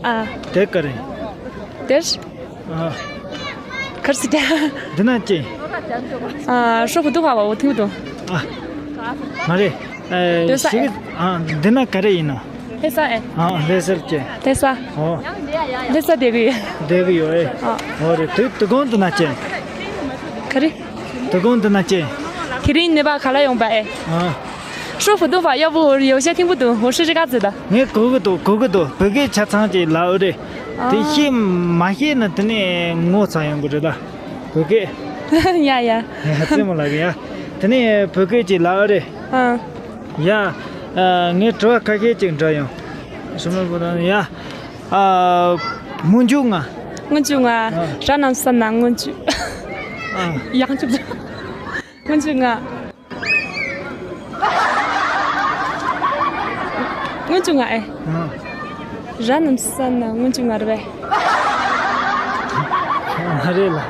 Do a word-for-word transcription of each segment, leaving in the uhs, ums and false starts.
ཨ། དེ་ག་རེ། དེར། ཨ། གར་སི་ཏ། འདི་ན་ཅི། ཨ། ཧྲོ་བུ་དུ་ཧ་བ་འོ་ཐིང་དུ། ཨ། མ་རེད། ཨེ། དེ་ས་ཨེ། ཞིག་ཨ། འདི་ན་ག་རེ་ཡིན་ནོ། ལྷ་ས་ཨེ། ཨ། ལྷ་སར་ཅི། ལྷ་ས། ཨོ། ལྷ་ས་དེ་གི། དེ་གི་ཡོད་ཨེ། ཨ། ཨོ་རེད། དུ་དུ་གོང་དུ་ན་ཅི། ག་རེ། དུ་གོང་དུ་ན་ཅི། དེ་རིང་ནི་བ་ག་ལ་ཡོང་པ་ཨེ། ཨ། 说普通话，要不我有些听不懂，我试试看子的。 ངས་གོ་གི་འདུག་གོ་གི་འདུག་བོད་སྐད་ཆ་ཚང་ཅིག་ལབ་རེད། དེ་ཨ། ཤེས་མ་ཤེས་ན་དེ་ནས་ངོ་ཚ་ཡོང་གི་རེད་ད། བོད་སྐད། ཡ་ཡ། ཡ་རྩེད་མོ་ལབ་གི་ཡ། དེ་ནས་བོད་སྐད་ཅིག་ལབ་རེད། ཨ། ཡ། ཨ། ངས་དྲི་བ་ཁ་ཤས་ཅིག་འདྲི་ཡོང་། སུ་མ་བོ་དང་ཡ། ཨ། སྔོན་འཇུག་ང་། སྔོན་འཇུག་ང་། ཨ། ར་ནམ་ས་ན་སྔོན་འཇུག་ཨ། ཡང་འཇུག་སྔོན་འཇུག་ང་། སྔོན་འཇུག་ང་ཨེ། ཨ། ར་ནམ་ས་ན་སྔོན་འཇུག་ང་རེད་པས། མ་རེད་ལ།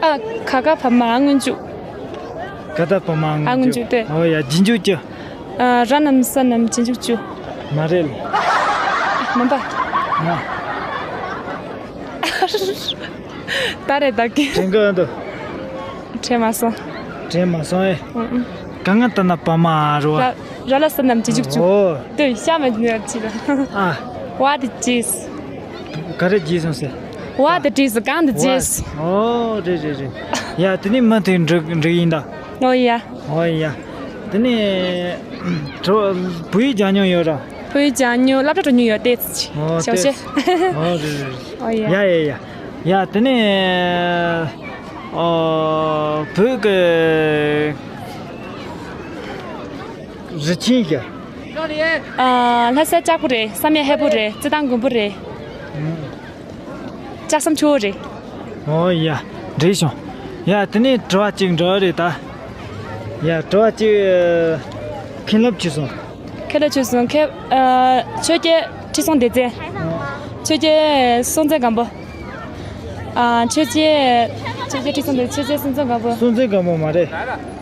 ཨ། ག་ག་བ་མ་སྔོན་འཇུག་ག་ད་བ་མ་ཨ། སྔོན་སྔོན་འཇུག་འཇུག་དེ། ཨོ་ཡ། རྗེས་འཇུག་ཅི། ཨ། ར་ནམ་ས་ནམ་རྗེས་འཇུག་ཅུ། མ་རེད་ལ། མིན་པ། ཨ། ད་རེད་ད་གི། དྲན་གི་འདུག་དྲན་མ་སོང་། དྲན་མ་སོང་ཨེ། ཨུ་ཨུ། ག་ང་ད་ན་བ་མ་རུ་བ། ར་ར་ལ་ས་ནམ་རྗེས་འཇུག་ཅུ། ཨོ། དེ་ཤ་མ་ཉོ་ཅི་ལ། ཨ། བ་དེ་རྗེས། ག་རེ་རྗེས་སོང་ཟེར། བ་དེ་རྗེས་སུ་གང་དེ་རྗེས། ཨོ་རེད་རེད་རེད། ཡ་དེ་ནི་མི་དེ་འགྲིག་འགྲིག་ཡིན་ད། ཨོ་ཡ། ཨོ་ཡ། དེ་ནི་བོད་ཡིག་སྦྱང་མྱོང་ཡོད་ར། བོད་ཡིག་སྦྱང་མྱོང་། སློབ་གྲྭ་འགྲོ་མྱོང་ཡོད་དེ། ཨོ་ཞའོ་ཤེ། ཨོ་རེད་རེད། ཨོ་ཡ། ཡ་ཡ་ཡ། ཡ་དེ་ནི། ཨོ། བོད་ཀྱི་རི་ཆེན་ཞིག་ཨ། ལྷ་ས་ལྕགས་པོ་རེད། བསམ་ཡས་ཧས་པོ་རེད། རྩེད་ཐང་དགོན་པོ་རེད། ལྕགས་ཟམ་ཆུ་བོ་རེད། ཨོ་ཡ། འགྲིག་བྱུང་། ཡ་དེ་ནས་དྲི་བ་གཅིག་འདྲི་རེད་ད། ཡ་དྲི་བ་གཅིག་མཁན་སློབ་ཆོས་གསུམ། མཁན་སློབ་ཆོས་གསུམ་མཁན། ཨ། ཆོས་རྒྱལ་ཁྲི་སྲོང་ལྡེ་བཙན། ཆོས་རྒྱལ་སྲོང་བཙན་སྒམ་པོ། ཨ། ཆོས་རྒྱལ། ཆོས་རྒྱལ་ཁྲི་སྲོང་ལྡེ། ཆོས་རྒྱལ་སྲོང་བཙན་སྒམ་པོ། སྲོང་བཙན་སྒམ་པོ་མ་རེད།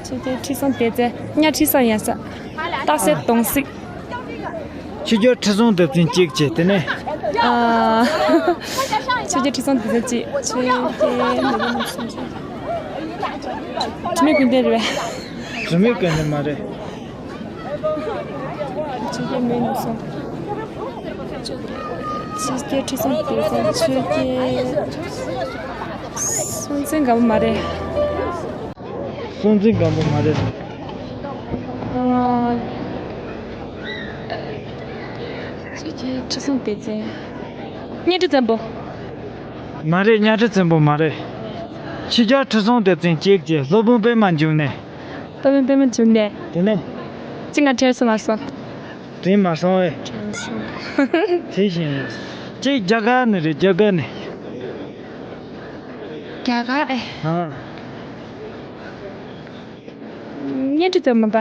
ཆོས་རྒྱལ་ཁྲི་སྲོང་ལྡེ་བཙན། གཉའ་ཁྲི་སྲོང་ཡང་ས། སྟག་གསེར་སྡོང་སྲིད། ཆོས་རྒྱལ་ཁྲི་སྲོང་ལྡེ་བཙན་གཅིག་བྱས་དེ་ནས། ཨ། ཆོས་རྒྱལ་ཁྲི་སྲོང་ལྡེ་བཙན་གཅིག་ཆོས་རྒྱལ་མེས་དབོན་གསུམ་བྱས། དྲི་མེད་ཀུན་ལྡན་རེད་པས། དྲི་མེད་ཀུན་ལྡན་མ་རེད། ཆོས་རྒྱལ་མེས་དབོན་གསུམ། ཆོས་རྒྱལ་ཁྲི་སྲོང་ལྡེ་བཙན། ཆོས་རྒྱལ་སྲོང་བཙན་སྒམ་པོ་མ་རེད། སྲོང་བཙན་སྒམ་པོ་མ་རེད། ཨ། ཆོས་རྒྱལ་ཁྲི་སྲོང་ལྡེ་བཙན། གཉའ་ཁྲི་བཙན་པོ། མ་རེད། གཉའ་ཁྲི་བཙན་པོ་མ་རེད། ཆོས་རྒྱལ་ཁྲི་སྲོང་ལྡེ་བཙན་གཅིག་བྱས། སློབ་དཔོན་པདྨ་འབྱུང་གནས། སློབ་དཔོན་པདྨ་འབྱུང་གནས། དེ་ནས། གཅིག་ང་དྲན་སོང་མ་སོང་། དྲན་མ་སོང་ཨེ། དྲན་སོང་། དེ་བཞིན། གཅིག་རྒྱ་གར་ནས་རེད། རྒྱ་གར་ནས། རྒྱ་གར་ཨེ། ཨ། གཉའ་ཁྲི་བཙན་པོ་མིན་པ།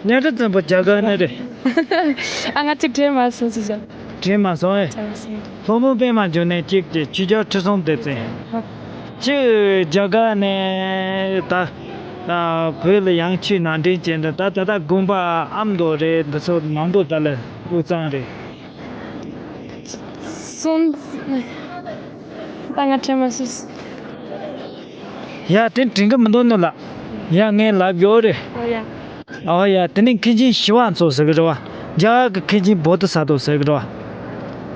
གཉའ་ཁྲི་བཙན་པོ་རྒྱ་གར་ནས་རེད། ཨ། ང་གཅིག་དྲན་མ་སོང་ཟེར་བྱུང་། དྲན་མ་སོང་ཨེ། དྲན་མ་སོང་། སློབ་དཔོན་པདྨ་འབྱུང་གནས་གཅིག་བྱས། ཆོས་རྒྱལ་ཁྲི་སྲོང་ལྡེ་བཙན། ཨ། གཅིག་རྒྱ་གར་ནས་ད། ཨ། བོད་ལ་ཡང་ཆོས་ནང་འདྲེན་བྱས་འདི་ད་ད་ལྟ་དགོན་པ་ཨ་མདོ་རེད། འདི་ཚོ་མང་པོ་ད་ལ་དབུས་གཙང་རེད། སོང་། ད་ང་དྲན་མ་སོང་། ཡ་དེ་དྲན་གི་མི་འདུག་ནོ་ལགས། ཡ་ངས་ལབ་ཡོད་རེད། ཨོ་ཡ། ཨོ་ཡ། དེ་ནི་མཁན་ཆེན་ཞི་བ་འཚོ་ཟེར་གི་རེད་བ། རྒྱ་གར་གི་མཁན་ཆེན་བོ་དྷི་ས་ཏྭ་ཟེར་གི་རེད་བ།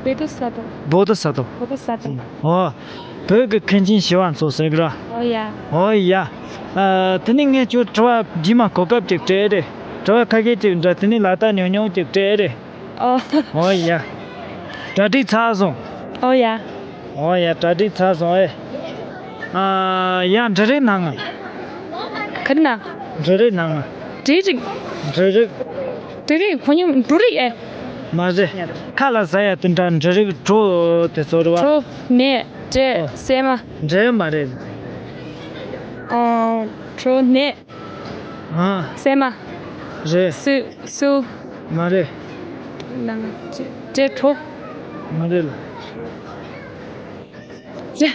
བོ་དྷི་ས་ཏྭ། བོ་དྷི་ས་ཏྭ། བོ་དྷི་ས་ཏྭ། ཨོ། བོད་གི་མཁན་ཆེན་ཞི་བ་འཚོ་ཟེར་གི་རེད་བ། ཨོ་ཡ། ཨོ་ཡ། ཨ། དེ་ནི་ངས་ཁྱོད་དྲི་བ་རྗེས་མ་གོ་སྐབས་ཅིག་སྤྲད་རེད། དྲི་བ་ཁ་ཤས་ཅིག་འདྲི། དེ་ནི་ལག་རྟགས་ཉུང་ཉུང་ཅིག་སྤྲད་རེད། ཨོ། ཨོ་ཡ། གྲ་སྒྲིག་ཚར་སོང་། ཨོ་ཡ། ཨོ་ཡ། གྲ་སྒྲིག་ཚར་སོང་ཨེ། ཨ། ཡ་འབྲུ་རིགས་གནང་ང་། ག་རེ་གནང་། འབྲུ་རིགས་གནང་ང་། འབྲུ་རིགས། འབྲུ་རིགས། འབྲུ་རིགས་ཁོ་ཉིད་འབྲུ་རིགས་ཨེ། མ་རེད། ཁ་ལ་ཟ་ཡ་དེ་འདྲ་འབྲུ་རིགས། གྲོ་དེ་ཚོ་རེད་བ། གྲོ། ནས། འབྲས། ཨོ། སྲན་མ། འབྲས་མ་རེད། ཨོ། གྲོ། ནས། ཨ། སྲན་མ། རེད། སེ། སེའུ། མ་རེད། ནང་། འབྲས། གྲོ། མ་རེད་ལ། རེད།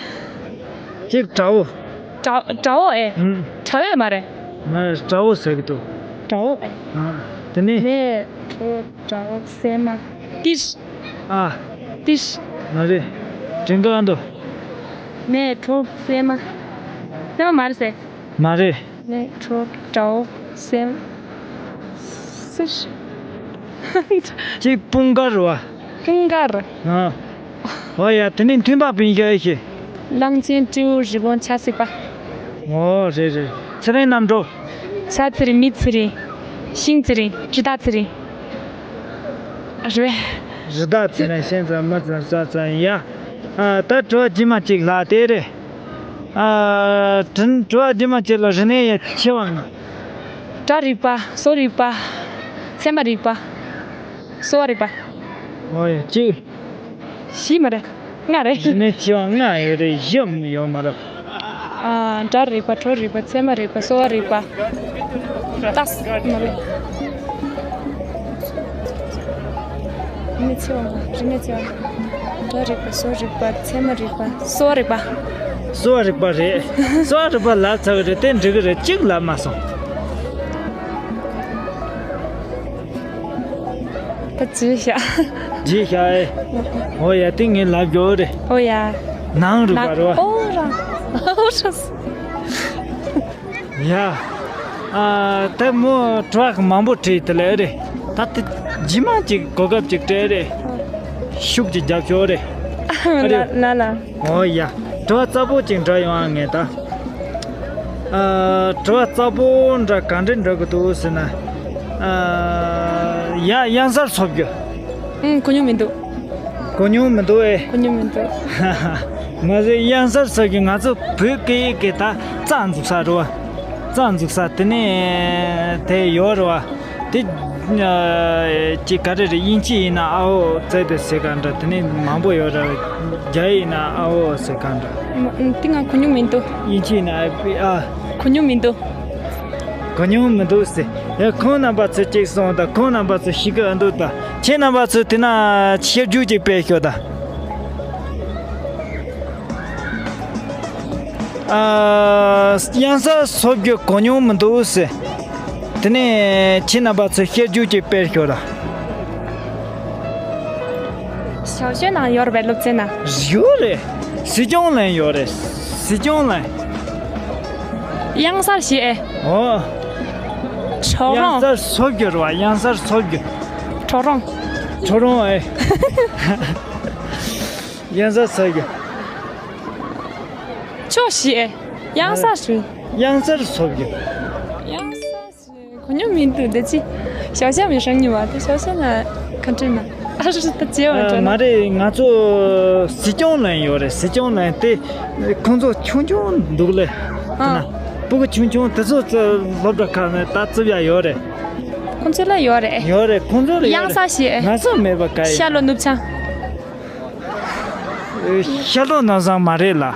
གཅིག་དགྲ་བོ། དགྲ། དགྲ་བོ་ཨེ། ཨུམ། དགྲ་བོ་མ་རེད། མ་རེད། དགྲ་བོ་ཟེར་གི་འདུག་དགྲ་བོ་ཨེ། ཨ། དེ་ནས། ནས། གྲོ། དགྲ་བོ། སྲན་མ། ཏིལ། ཨ། ཏིས། མ་རེད། དྲན་ག་འདུག་མེ་དྲོ་སེམས་མ། སེམས་མ་མ་རེད་ཟེར། མ་རེད། མེ་དྲོ་དྲོ་སེམས། སེར། གཅིག་དཔུང་དཀར་རེད་བ། དཔུང་དཀར། ཨ། ཨོ་ཡ། དེ་ནས་མཐུན་པ་སྤུན་ཞག་ཤི། གླང་ཆེན་སྤྲེའུ་རི་བོང་ཆ་སྲིད་པ། ཨོ་རེད་རེད། ཚེ་རིང་རྣམ་གྲོལ། ཤ་ཚེ་རིང་། མི་ཚེ་རིང་། ཤིང་ཚེ་རིང་། རི་དྭགས་ཚེ་རིང་། རེད་པས། རི་དྭགས་ཚེ་རིང་། ཤིང་ཚེ་རིང་། མི་ཚེ་རིང་། ས་ཚེ་རིང་། ཡ། ཨ། ད་དྲི་བ་རྗེས་མ་གཅིག་ལྷག་དེ་རེད། ཨ། དྲི་དྲི་བ་རྗེས་མ་གཅིག་ལ་རིག་གནས་ཡ་ཆེ་བ་ང་། སྒྲ་རིག་པ། བཟོ་རིག་པ། ཚད་མ་རིག་པ། གསོ་བ་རིག་པ། ཨོ་ཡ། གཅིག་བཞི་མ་རེད། ལྔ་རེད། རིག་གནས་ཆེ་བ་ལྔ་ཡོད་རེད། བཞི་ཡོད་མ་རེད། ཨ། སྒྲ་རིག་པ། དྲི་རིག་པ། ཚད་མ་རིག་པ། གསོ་བ་རིག་པ། ཏག་མ་རེད། རིག་གནས་ཆེ་བ་ལྔ། རིག་གནས་ཆེ་བ། སྒྲ་རིག་པ། བཟོ་རིག་པ། ཚད་མ་རིག་པ། གསོ་བ་རིག་པ། གསོ་བ་རིག་པ་རེད། གསོ་བ་རིག་པ་ལབ་ཚར་བ་རེད། དེ་འགྲིག་གི་རེད། གཅིག་ལབ་མ་སོང་། ད་བརྗེད་ཤག་བརྗེད་ཤག་ཨེ། ཨོ་ཡ། དེ་ངས་ལབ་རྒྱུ་རེད། ཨོ་ཡ། ནང་རིག་པ་རེད་བ། ཨོ་ར། ཨོ་ར། ཡ། ཨ། ད་མོ་དྲི་བ་མང་པོ་དྲིས་དེ་ལས་རེད། ད་དེ་རྗེས་མ་ཅིག་གོ་སྐབས་ཅིག་སྤྲད་རེད། ཤུགས་ཅིག་རྒྱབ་ཤོག་རེད། ཨ་རེད། ལ་ལ། ཨོ་ཡ། དྲི་བ་རྩ་པོ་ཅིག་འདྲི་ཡོང་ཨ། ངས་ད། ཨ། དྲི་བ་རྩ་པོ་འདྲི་ག་འདྲ་འདྲི་གི་འདུག་ཟེར་ན། ཨ། ཡ། གཡང་གཟར་འཚོབ་རྒྱུ། ཨང་། གོ་མྱོང་མི་འདུག་གོ་མྱོང་མི་འདུག་ཨེ། གོ་མྱོང་མི་འདུག་མ་ཟད་གཡང་གཟར་འཚོབ་རྒྱུ་ང་ཚོ་བོད་སྐད་ཡིག་གི་ད་རྩ་འཛུགས་ས་རེད་བ། རྩ་འཛུགས་ས་དེ་ནས་དེ་ཡོད་རེད་བ། དེ་ཅིག་ག་རེ་རེད། དབྱིན་ཇི་ཡིན་ན་ཨའོ་ཙེ་དེ་ཟེར་ག་འདྲ། དེ་ནས་མང་པོ་ཡོད་རེད། རྒྱ་ཡིག་ཡིན་ན་ཨའོ་ཟེར་ག་འདྲ། མ། དེ་ང་གོ་མྱོང་མི་འདུག་དབྱིན་ཇི་ཡིན་ན་ཨ་པི་ཨ། གོ་མྱོང་མི་འདུག་གོ་མྱོང་མི་འདུག་ཟེར། ཡ། ཁོང་རྣམ་པ་ཚོས་ཅིག་གསུངས་དང་། ཁོང་རྣམ་པ་ཚོས་ཤེས་ཀྱི་འདུག་དང་། ཁྱེད་རྣམ་པ་ཚོས་དེ་ན་ཤེར་རྒྱུག་ཅིག་སྤེལ་ཤོག་དང་། ཨ། གཡང་གཟར་འཚོབ་རྒྱུ་གོ་མྱོང་མི་འདུག་ཟེར། དེ་ནས་ཁྱེད་རྣམ་པ་ཚོས་ཤེར་རྒྱུག་ཅིག་སྤེལ་ཤོག་དང་། ཞའོ་ཞུན་ནང་ཡོད་རེད་པས། སློབ་ཚན་ནང་། ཡོད་རེད། སྲིད་སྐྱོང་ལན་ཡོད་རེད། སྲིད་སྐྱོང་ལན། གཡང་གཟར་ཞེས་ཨེ། ཨོ། གྲོག་རོང་། གཡང་གཟར་འཚོབ་རྒྱུ་རེད་བ། གཡང་གཟར་འཚོབ་རྒྱུ། གྲོག་རོང་། གྲོག་རོང་ཨེ། གཡང་གཟར་འཚོབ་རྒྱུ། ཆོ་ཞེས་ཨེ། གཡང་གཟར་ཞེས། གཡང་གཟར་འཚོབ་རྒྱུ། གཡང་གཟར་ཞེས། གོ་མྱོང་མི་འདུག་དེ་ཅི། ཞའོ་ཞན་མི་ཧྲང་ཉི་བ་དེ། ཞའོ་ཞན་ན་ག་འདྲ་ན། ཨ་རུ་ད་བརྗེད་པ་འདྲ་ན། མ་རེད། ང་ཚོ་སྲིད་སྐྱོང་ལན་ཡོད་རེད། སྲིད་སྐྱོང་ལན་དེ་ཁོང་ཚོ་ཆུང་ཆུང་འདུག་ལེ། ཨ། དེ་ན་སྤུ་གུ་ཆུང་ཆུང་དེ་ཚོ་ཚོ་སློབ་གྲྭ་ཁག་ནས་ད་བཙུགས་ཡ་ཡོད་རེད། ཁོང་ཚོ་ལ་ཡོད་རེད། ཡོད་རེད། ཁོང་ཚོ་ལ་ཡོད་རེད། གཡང་གཟར་ཞེས། ང་ཚོ་མེད་པ་ག་ཡིན། ཤར་ལྷོ་ནུབ་བྱང་། ཤར་ལྷོ་ནུབ་བྱང་མ་རེད་ལ། ཨ།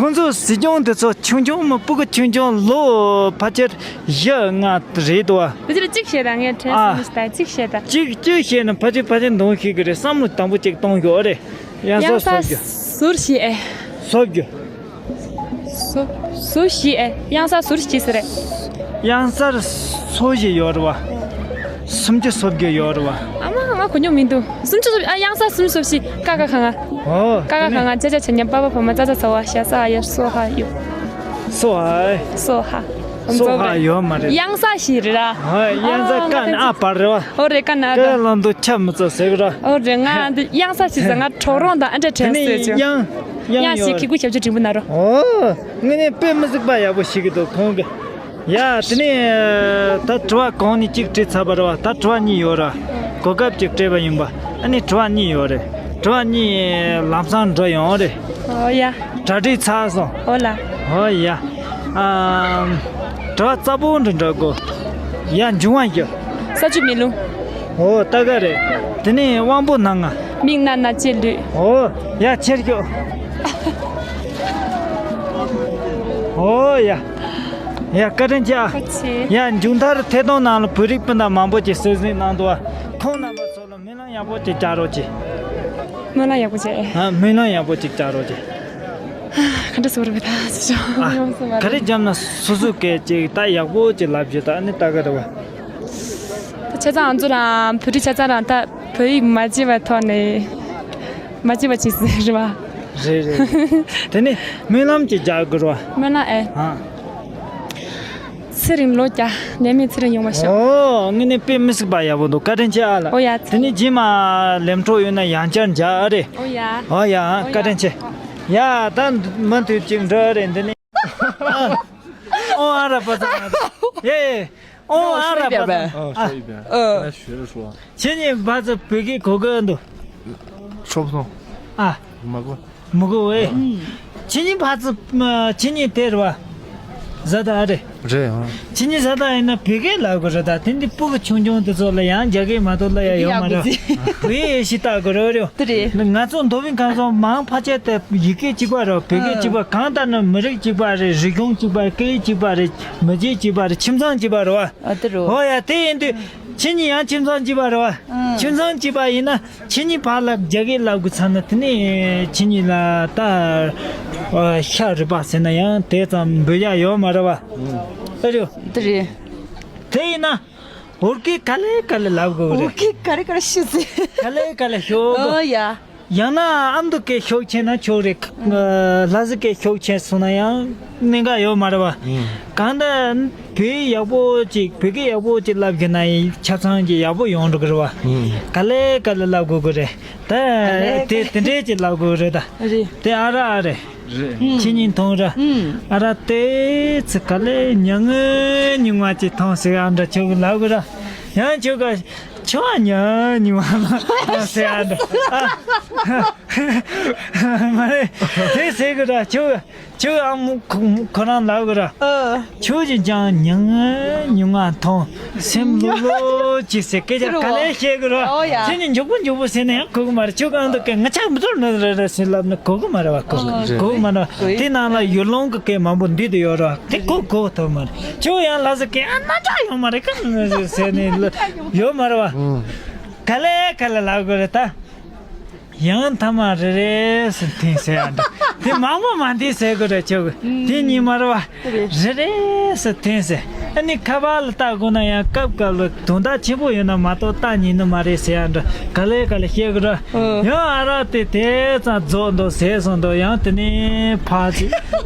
ཁོང་ཚོ་སྲིད་སྐྱོང་དེ་ཚོ་ཆུང་ཆུང་མ། སྤུ་གུ་ཆུང་ཆུང་ལོ་ཕལ་ཆེར་བཞི་ལྔ་རེད་དོ། འདི་ལ་གཅིག་བཤད་དང་། ངས་དྲན་ཨ། སོང་། ད་གཅིག་བཤད་དང་། གཅིག་གཅིག་བཤད་ན་ཕལ་ཆེར་ཕལ་ཆེར་འདོན་ཤེས་ཀྱི་རེད། བསམ་བློ་དང་པོ་གཅིག་གཏོང་ཤོག་རེད། གཡང་གཟར་གཡང་གཟར་འཚོབ་རྒྱུ། ཟུར་ཞེས་ཨེ། འཚོབ་རྒྱུ། ཟུར། ཟུར་ཞེས་ཨེ། གཡང་གཟར་ཟུར་ཞེས་ཟེར་རེད། གཡང་གཟར་འཚོབ་ཞེས་ཡོད་རེད་བ། སུམ་ཅུ་འཚོབ་རྒྱུ་ཡོད་རེད་བ། ཨ་མ། ང་གོ་མྱོང་མི་འདུག་སུམ་ཅུ་འཚོབ། ཨ། གཡང་གཟར་སུམ་ཅུ་འཚོབ་ཞེས། ཀ་ཁ་ག་ང་། ཨོ། ཀ་ཁ་ག་ང་། ཅ་ཆ་ཇ་ཉ་པ་བ་བ་མ་ཙ་ཚ་ཚ་བ་ཞ་ས་ཨ་ཡ་སོ་ཧ་ཡོད། སོ་ཧ། སོ་ཧ། སོ་ཧ་ཡོད་མ་རེད། གཡང་གཟར་ཞེས་རེད་ར། ཧ། གཡང་གཟར། ཨ། ཀ་ན་ཨ་བར་རེད་བ། ཨོ་རེད། ཀ་ན་ཨ། ཀ་ལ་འདུག་ཆ་མི་ཚོ་ཟེར་གི་ར། ཨོ་རེད། ང་འདི་གཡང་གཟར་ཞེས་ཟེར། ང་གྲོག་རོང་དང་ཨ་འདྲ་དྲན་སོང་། གཡང་། གཡང་ཞེས་ཡོད་རེད། གི་གུ་ཞབས་ཕྱི་འབྲིང་པོ་ན་རོ། ཨོ། དངོས་གནས་དཔེ་མི་སྲིད་པ་ཡག་པོ་ཤེས་ཀྱི་འདུག་ཁོང་གིས། ཡ། དེ་ནས་ད་དྲི་བ་གོང་ནས་གཅིག་དྲིས་ཚར་བ་རེད་བ། ད་དྲི་བ་གཉིས་ཡོད་ར། གོ་སྐབས་ཅིག་སྤྲད་པ་ཡིན་པ། ཨ་ནི་དྲི་བ་གཉིས་ཡོད་རེད། དྲི་བ་གཉིས་ལམ་སང་འགྲོ་ཡོང་རེད། ཨོ་ཡ། གྲ་སྒྲིག་ཚར་སོང་། ཨོ་ལ། ཨོ་ཡ། ཨམ། དྲི་བ་རྩ་པོ་འདྲ་འདྲ་གོ། ཡ། འབྱུང་བ་བཞི། ས་ཆུ་མེ་རླུང་། ཨོ། ད་ག་རེད། དེ་ནས་དབང་པོ་སྣ་ལྔ། མིག་རྣ་སྣ་ལྕེ་ལུས། ཨོ་ཡ། ཁྱེར་ཤོག་ཨོ་ཡ། ཡ། བཀའ་དྲིན་ཆེ། ཁ་ཆེ། ཡ། མཇུག་མཐར་ཐད་གཏོང་ནང་ལ་བོད་རིགས་སྤུན་ཟླ་མང་པོ་ཅིག་གསན་གཟིགས་གནང་འདུག་བ། ཁོང་རྣམ་པ་ཚོ་ལ་སྨོན་ལམ་ཡག་པོ་ཅིག་བྱ་རོགས་གྱིས། སྨོན་ལམ་ཡག་པོ་ཅིག་བྱས། ཨ། སྨོན་ལམ་ཡག་པོ་ཅིག་བྱ་རོགས་གྱིས། ག་འདྲ་ཟེར་བ་རེད་པས་ད་ཅི་ཤོག་ཨ། ཡོང་སོང་བ་ག་རེ་རེད། བརྒྱབ་ན་སོ་སོའི་སྐད་ཅིག་ད་ཡག་པོ་ཅིག་ལབ་རྒྱུ་ད་ནི་ད་ག་རེད་བ། ད་ཆ་ཚང་ང་ཚོ་རང་བོད་རིགས་ཆ་ཚང་རང་ད་ བོད་ཡིག་མ་བརྗེད་པའི་ཐོག་ནས་མ་བརྗེད་པ་བྱེད་ཟེར་རེད་བ། རེད་རེད། དེ་ནས་སྨོན་ལམ་ཅིག་རྒྱག་དགོས་རེད་བ། སྨོན་ལམ་ཨེ། ཨ། ཚེ་རིང་ལོ་བརྒྱ། ནད་མེད་ཚེ་རིང་ཡོང་བ་ཤོག་ཨོ། དངོས་གནས་དཔེ་མི་སྲིད་པ་ཡག་པོ་འདུག་བཀའ་དྲིན་ཆེ་ཨ་ལ། ཨོ་ཡ། དེ་ནས་རྗེས་མ་ལེམ་གྲོགས་ཡོད་ན་ཡང་བསྐྱར་མཇལ་ཨ་རེད། ཨོ་ཡ། ཨོ་ཡ། ཨོ་ཡ། བཀའ་དྲིན་ཆེ། ཡ། ད་མུ་མཐུད་ཅིག་འགྲོ་ཨ་རེད་འདི་ནས། ཨོ་ཨ་ར་པ་ཙ། ཡེ། ཨོ་ཨ་ར་པ་ཙ། 哦，说一遍呗。 ཨ། 说一遍。 ཨ། 来学着说。 ཁྱེད་གཉིས་ཕར་ཚུར་བོད་སྐད་གོ་གི་འདུག 说不通。 ཨ། 没过。 མི་གོ་བས། ཁྱེད་གཉིས་ཕར་ཚུར་ཁྱེད་གཉིས་དེ་རེད་བ། བཟའ་ཟླ་ཨ་རེད། རེད་ཨང་། ཁྱེད་གཉིས་བཟའ་ཟླ་ཡིན་ན་བོད་སྐད་ལབ་དགོས་རེད། ད་དེ་འདི་སྤུ་གུ་ཆུང་ཆུང་དེ་ཚོ་ལ་ཡང་རྒྱ་སྐད་མ་གཏོགས་ལབ་ཡ་ཡོད་མ་རེད། བོད་ཡིག་ཞིག་ལྟ་དགོས་རེད། རེད། དེ་རེད། ང་ཚོ་མདོ་དབུས་ཁམས་གསུམ་མང་ཕལ་ཆེར་དེ་ཡི་གེ་གཅིག་པ་རེད། བོད་སྐད་གཅིག་པ། གང་ལྟར་ན་མི་རིགས་གཅིག་པ་རེད། རིག་གཞུང་གཅིག་པ་རེད། སྐད་ཡིག་གཅིག་པ་རེད། མི་རིགས་གཅིག་པ་རེད། ཁྱིམ་ཚང་གཅིག་པ་རེད་བ། ཨ་དེ་རུ། ཧོ་ཡ། དེ་ཡིན་དུས་ཁྱེད་གཉིས་ཡང་ཁྱིམ་ཚང་གཅིག་པ་རེད་བ། ཨང་། ཁྱིམ་ཚང་གཅིག་པ་ཡིན་ན་ཁྱེད་གཉིས་བར་ལ་རྒྱ་སྐད་ལབ་དགོས་ཚར་ན་དེ་ནས་ཁྱེད་གཉིས་ལ་ད་ཨ་ཤ་རུས་པ་ཟེར་ན་ཡང་དེ་ཙམ་འབུད་ཡ་ཡོད་མ་རེད་བ། ཨ་རེད། དེ་རེད། དེ་ཡིན་ན་བོད་སྐད་ག་ལེ་ག་ལེ་ལབ་དགོས་རེད། བོད་སྐད་ག་རེ་ག་རེ་ཤི་ཟེར། ག་ལེ་ག་ལེ་ཤོད་དགོས། ཨོ་ཡ། ཡང་ན་ཨ་མདོ་སྐད་ཤུགས་ཆེ་ན་ཆོག་རེད། ལྷ་ས་སྐད་ཤུགས་ཆེ་སོང་ན་ཡང་གནད་འགག་ཡོད་མ་རེད་བ། ཨང་། གང་ལྟར་བོད་ཡག་པོ་ཅིག་བོད་སྐད་ཡག་པོ་ཅིག་ལབ་གི་ན་ཡིན་ཆ་ཚང་གི་ཡག་པོ་ཡོང་འགྲོ་གི་རེད་བ། ཨང་། ག་ལེ་ག་ལེ་ལབ་དགོས་གི་རེད། ད་དེ་དེ་འདྲས་ཅིག་ལབ་དགོས་རེད་ད། རེད། དེ་ཨ་ར་ཨ་རེད། རེད། ཁྱེད་གཉིས་མཐོང་ར། ཨང་། ཨ་ར་དེ་ཚེ་ག་ལེ་མྱ་ངན་མྱི་ངན་ཅིག་མཐོང་ཟེར་ཨ་འདྲ་ཁྱོད་ལབ་གི་ར། ཡང་ཁྱོད་ག་ཁྱོད་ཉ་ཉུང་བ་ལ་ཟེར་ཨ་འདྲ། མ་རེད། དེ་ཟེར་གི་ར། ཁྱོད་ཁྱོད་ཨ་མོ་ཁོ་ཁོ་རང་ལབ་གི་ར། ཨ། ཁྱོད་ཀྱིས་ཀྱང་ཉ་ཉུང་བ་མཐོང་སེམས་ལྷོད་ལྷོད་ཅིག་ཟེར་སྐད་ཆ་ག་ལེ་བཤད་གི་ར། ཨོ་ཡ། ཁྱོད་ཀྱིས་མགྱོགས་པོ་མགྱོགས་པོ་ཟེར་ན་ཡང་གོ་གི་མ་རེད། ཁྱོད་གང་དུ་སྐད་ངི་ཆག་མི་ཐུབ་ནི་རེད་རེད་ཟེར་ལབ་ན་གོ་གི་མ་རེད་བ། གོ་གོ་གི་མ་རེད་བ། དེ་ནང་ལ་ཡུལ་ལུང་གི་སྐད་མང་པོ་འདུས་དུ་ཡོད་ར། དེ་གོ་གོ་ཐུབ་མ་རེད། ཁྱོད་ཡང་ལ་ཟེར་སྐད་ཨ་ན་ཆག་ཡོད་མ་རེད་ག་ཟེར་ནས་ཡོད་མ་རེད་བ། ག་ལེ་ག་ལེ་ལབ་དགོས་རེད་ད། ཡང་ཐ་མ་རེ་རེ་ཟེར་འཐེན་ཟེར་ཡ་འདྲ། དེ་མང་པོ་མ་འཐེན་ཟེར་དགོས་རེད་ཁྱོད་ཀྱི། དེ་གཉིས་མ་རེད་བ། རེ་རེ་ཟེར་འཐེན་ཟེར། ཨ་ནི་ཁ་པར་ལ་བལྟ་དགོས་ན་ཡང་སྐབས་སྐབས་ལ་དོན་དག་ཆེན་པོ་ཡོད་ན་མ་གཏོགས་བལྟ་ཉན་ནི་མ་རེད་ཟེར་ཡ་འདྲ། ག་ལེ་ག་ལེ་བཤད་དགོས་རེད། ཡང་ཨ་རག་དེ་དེ་ཙམ་རྫོགས་འདུག་ཟས་སོང་འདུག་ཡང་དེ་ནས་ཕར་ཅིག་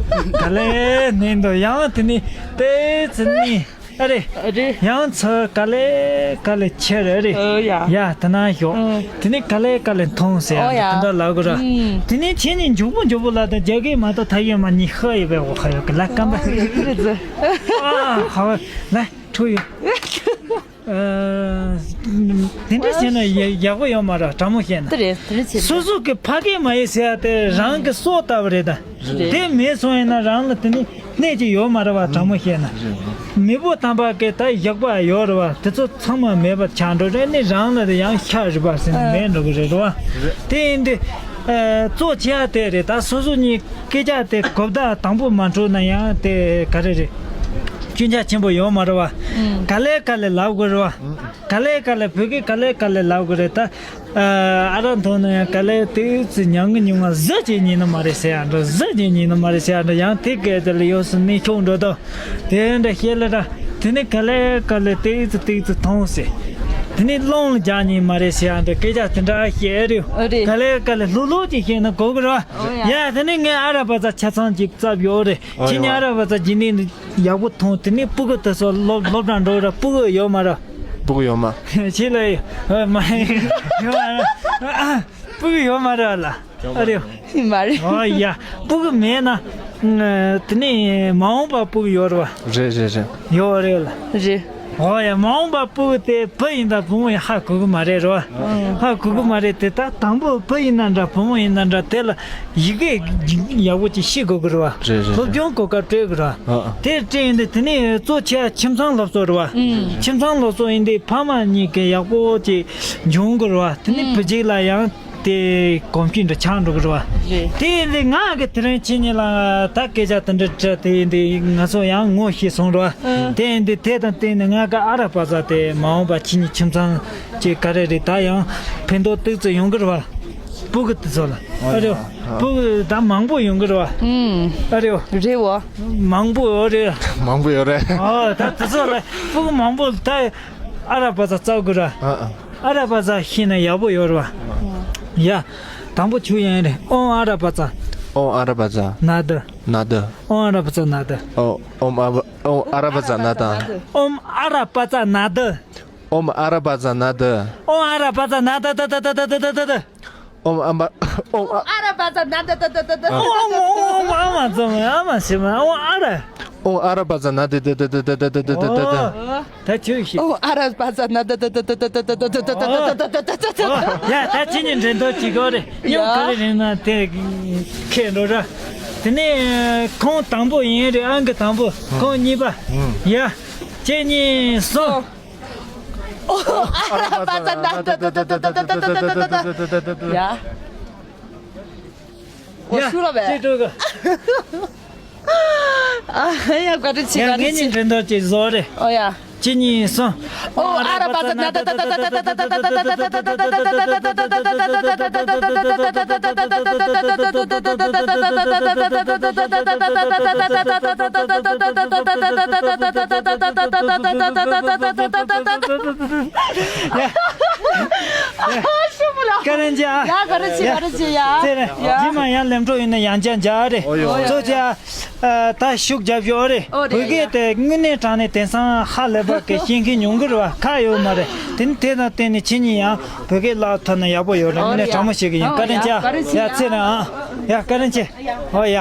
ག་ལེ་ནས་འདུག་ཡང་དེ་ནས་དེ་ཙམ་ནས། ཨ་རེ། ཨ་རེ། ཡང་ཚུར་ག་ལེ་ག་ལེ་ཁྱེར་ཨ་རེ། ཨོ་ཡ། ཡ་དེ་ན་ཞོག་ཨ། དེ་ནས་ག་ལེ་ག་ལེ་མཐོང་ཟེར་ཨོ་ཡ། དེ་འདྲ་ལབ་དགོས་ར། ཨུམ། དེ་ནས་ཁྱེད་གཉིས་མགྱོགས་པོ་མགྱོགས་པོ་ལབ་དང་རྒྱ་སྐད་མ་གཏོགས་ཐ་སྙད་མ་གཉིས་ཤ་ཡོད་པའི་འོ་ཁ་ཡོད་གི་ལ་སྐམ་པ། ཨོ་ཡ་ཡོད་རེད་ཟེར། ཨ་ཧ་བ་ལ་ཁྲོ་ཡོད། ཨ། དེ་འདྲ་བྱས་ན་ཡ་ཡག་པོ་ཡོད་མ་རེད་དྲང་མོ་བཤད་ན། དེ་རེད་དེ་རེད་བྱེད། སོ་སོ་གི་ཕ་སྐད་མ་ཡིན་ཟེར་ཡ་དེ་རང་གི་སྲོག་ལྟ་བུ་རེད་ད། རེད། དེ་མེད་སོང་ཡིན་ན་རང་ལ་དེ་ནི་གནས་ཀྱི་ཡོད་མ་རེད་བ་དྲང་མོ་བཤད་ན། མི་བུ་དམ་པ་སྐད་ད་ཡག་པ་ཡོད་རེད་བ་དེ་ཚོ་ཚང་མ་མེད་པ་ཆགས་འགྲོ་རེད་ནི་རང་ལ་དེ་ཡང་ཤ་རུས་པ་ཟེར་ན་མེད་འགྲོ་གི་རེད་རེད་བ། དེ་ཡིན་དུས། གཙོ་ཆེ་བ་དེ་རེད་ད་སོ་སོ་གཉིས་སྐད་ཆ་དེ་གོ་བརྡ་དང་པོ་མ་འཕྲོད་ན་ཡང་དེ་ག་རེ་རེད། སྐྱོན་ཆ་ཆེན་པོ་ཡོད་མ་རེད་བ། ག་ལེ་ག་ལེ་ལབ་དགོས་རེད་བ། ག་ལེ་ག་ལེ་བོད་སྐད་ག་ལེ་ག་ལེ་ལབ་དགོས་རེད་ད། ཨ་ར་མཐོང་ན་ཡང་ག་ལེ་དེ་ཚོ་ཉང་གི་ཉུང་ང་གཟི་བྱེད་ཉིན་ནི་མ་རེད་ཟེར་ཡ་འདྲ་གཟི་བྱེད་ཉིན་ནི་མ་རེད་ཟེར་ཡ་འདྲ་ཡང་དེ་སྐད་དེ་ལ་ཡོད་སུ་ནི་ཁྱོག་འགྲོ་དོ། དེ་འདྲ་བཤད་ལ་ར་དེ་ནི་ག་ལེ་ག་ལེ་དེ་ཚོ་དེ་ཚོ་མཐོང་ཟེར། དེ་ནི་སློང་ལ་རྒྱག་ཉིན་མ་རེད་ཟེར་ཡ་འདྲ་སྐད་ཆ་དེ་འདྲ་བཤད་རེད། ཨོ་རེད། ག་ལེ་ག་ལེ་ལྷུག་ལྷུག་ཅིག་བཤད་ན་གོ་གི་ར། ཨོ་ཡ། ཡ་དེ་ནི་ངས་ཨ་ར་བ་ཚ་ཆ་ཚང་ཅིག་བཙབ་ཡོད་རེད། ཨོ་ཁྱེད་ཡ། ཉ་ར་བ་ཚ་ཇི་ནི་ཡག་པོ་མཐོང་དེ་ནི་སྤུ་གུ་དེ་ཚོ་སློབ་སློབ་གྲྭ་འགྲོ་ར་སྤུ་གུ་ཡོད་མ་ར། སྤུ་གུ་ཡོད་མ། ཁྱེད་ལ་ཡོད་མ་ཡོད་མ་ར། སྤུ་གུ་ཡོད་མ་ར་ལ། ཨ་རེ། མ་རེད། ཨོ་ཡ། སྤུ་གུ་མེད་ན། དེ་ནི་མ་འོངས་པ་སྤུ་གུ་ཡོད་ར་བ། རེད་རེད་རེད། ཡོད་རེད་ལ། རེད། ཨོ་ཡ་མ་འོངས་པ་སྤུ་གུ་དེ་བུ་ཡིན་ད་བུ་མོ་ཡིན་ཧ་གོ་གི་མ་རེད་ར་བ། ཧ་གོ་གི་མ་རེད་དེ་ད་དང་པོ་བུ་ཡིན་ན་འདྲ་བུ་མོ་ཡིན་ན་འདྲ་དེ་ལ་ཡི་གེ་ཡག་པོ་ཅིག་ཤེས་དགོས་གི་ར་བ། རེད་རེད། སློབ་སྦྱོང་གོ་སྐབས་སྤྲད་གི་ར་བ། དེ་སྤྲད་ཡིན་དེ་དེ་ནི་གཙོ་ཆེ་བ་ཁྱིམ་ཚང་སློབ་གསོ་ར་བ། ཁྱིམ་ཚང་སློབ་གསོ་ཡིན་དེ་ཕ་མ་གཉིས་ཀྱི་ཡག་པོ་ཅིག་འབྱུང་གི་ར་བ་དེ་ནི་བུ་གཅིག་ལ་ཡང་། དེ་གོམས་གཤིས་འདྲ་ཆགས་འགྲོ་གི་རེད་བ། རེད། དེ་ཡིན་དུས་ང་གི་དེ་རིང་ཁྱེད་གཉིས་ལ་ད་སྐད་ཆ་དེ་འདྲ་དྲིས་དེ་ཡིན་དུས་ང་ཚོ་ཡང་ངོ་ཤེས་སོང་རེད་བ། དེ་ཡིན་དུས་དེ་དང་བསྟུན་ནས་ང་གི་ཨ་ར་པ་ཚ་དེ་མ་འོངས་པ་ཁྱེད་གཉིས་ཁྱིམ་ཚང་ཅིག་ག་རེ་རེད་ད་ཡང་ཕན་ཐོགས་ཏོག་ཙམ་ཡོང་གི་རེད་བ། སྤུ་གུ་དེ་ཚོ་ལ་ཨ་རེད་བ། སྤུ་གུ་ད་མང་པོ་ཡོང་གི་རེད་བ། ཨ་རེད་བ། རེད་བ། མང་པོ་ཡོད་རེད། མང་པོ་ཡོད་རེད། ཨོ་ད་དེ་ཚོ་ལ་སྤུ་གུ་མང་པོ་ད་ཨ་ར་པ་ཚ་བཙལ་དགོས་རེད། ཨ་ར་པ་ཙ་ཤེས་ན་ཡག་པོ་ཡོད་རེད་བ། ཡ། དང་པོ་ཆུ་ཡན་རེད། ཨོམ་ཨ་ར་པ་ཙ། ཨོམ་ཨ་ར་པ་ཙ། ན་ད། ན་ད། ཨོམ་ཨ་ར་པ་ཙ་ན་ད། ཨོ། ཨོམ་ཨ་བ། ཨོམ་ཨ་ར་པ་ཙ་ན་ད། ཨོམ་ཨ་ར་པ་ཙ་ན་ད། ཨོམ་ཨ་ར་པ་ཙ་ན་ད། ཨོམ་ཨ་ར་པ་ཙ་ན་ད་ད་ད་ད། ཨོམ་ཨ་མ། ཨོམ་ཨ། ཨ་ར་པ་ཙ་ན་ད་ད་ད་ད་ད། ཨོམ་ཨོམ་ཨོམ་ཨ་མ་ཙམ་ཨ་མ་ཤི་མ་ཨོམ་ཨ་ར། ཨོམ་ཨ་ར་པ་ཙ་ན་ད་ད་ད། ད་ཁྱོད་ཤི། ཨོམ་ཨ་ར་པ་ཙ་ན་ད་ད་ད། ད་ད་ད། ཡ་ད་ཁྱེད་གཉིས་འགྲན་བསྡུར་བྱེད་དགོས་རེད། ཡ། ཉོ་ག་རེ་རེད་ན་དེ་ཁེ་འགྲོ་ར། དེ་ནས་ཁོང་དང་པོ་ཡིན་རེད། ཨང་ཀི་དང་པོ། ཁོང་གཉིས་པ། ཡ། ཁྱེད་གཉིས་སོང་། ཨོམ་ཨ་ར་པ་ཙ་ན་ད་ད་ད། ཡ། ཨོ་ཡ། ཤུ་ར་བས། ཅི་སྤྲོ་གི། ཨ་ཡ་བཀའ་དྲིན་ཆེ། ཡ། བཀའ་དྲིན་ཆེ། ངེད་གཉིས་འགྲན་བསྡུར་ཅིག་བཟོ་རེད། ཨོ་ཡ། གཅིག་གཉིས་གསུམ། ཨོམ་ཨ་ར་པ་ཙ་ན་ད་ད། ཀ་རན་ཅི་ཨ། ཡ་བཀའ་དྲིན་ཆེ། ཡ་བཀའ་དྲིན་ཆེ། ཡ་ཚེ་རིང་། ཡ་རྗེས་མ་ཡང་ལེམ་འགྲོ་ཡིན་ན་ཡང་བསྐྱར་མཇལ་རེད། ཨོ་ཡོ། གཙོ་ཆེ་ཨ། ད་ཤུགས་རྒྱབ་ཡོད་རེད། ཨོ་རེད། བོད་སྐད་དེ་དངོས་གནས་དྲང་གནས་དེང་སང་ཧ་ལས་པ་གི་ཤེས་མཁན་ཉུང་གི་རེད་བ། ཁག་ཡོད་མ་རེད། དེ་ནི་དེ་དང་བརྟེན་ནས་ཁྱེད་གཉིས་ཡང་བོད་སྐད་བསླབ་ཐུབ་ན་ཡག་པོ་ཡོད་རེད། དངོས་གནས་དྲང་མོ་བཤད་གི་ཡིན། བཀའ་དྲིན་ཆེ། ཡ་ཚེ་རིང་ཨ། ཡ་བཀའ་དྲིན་ཆེ། ཨོ་ཡ།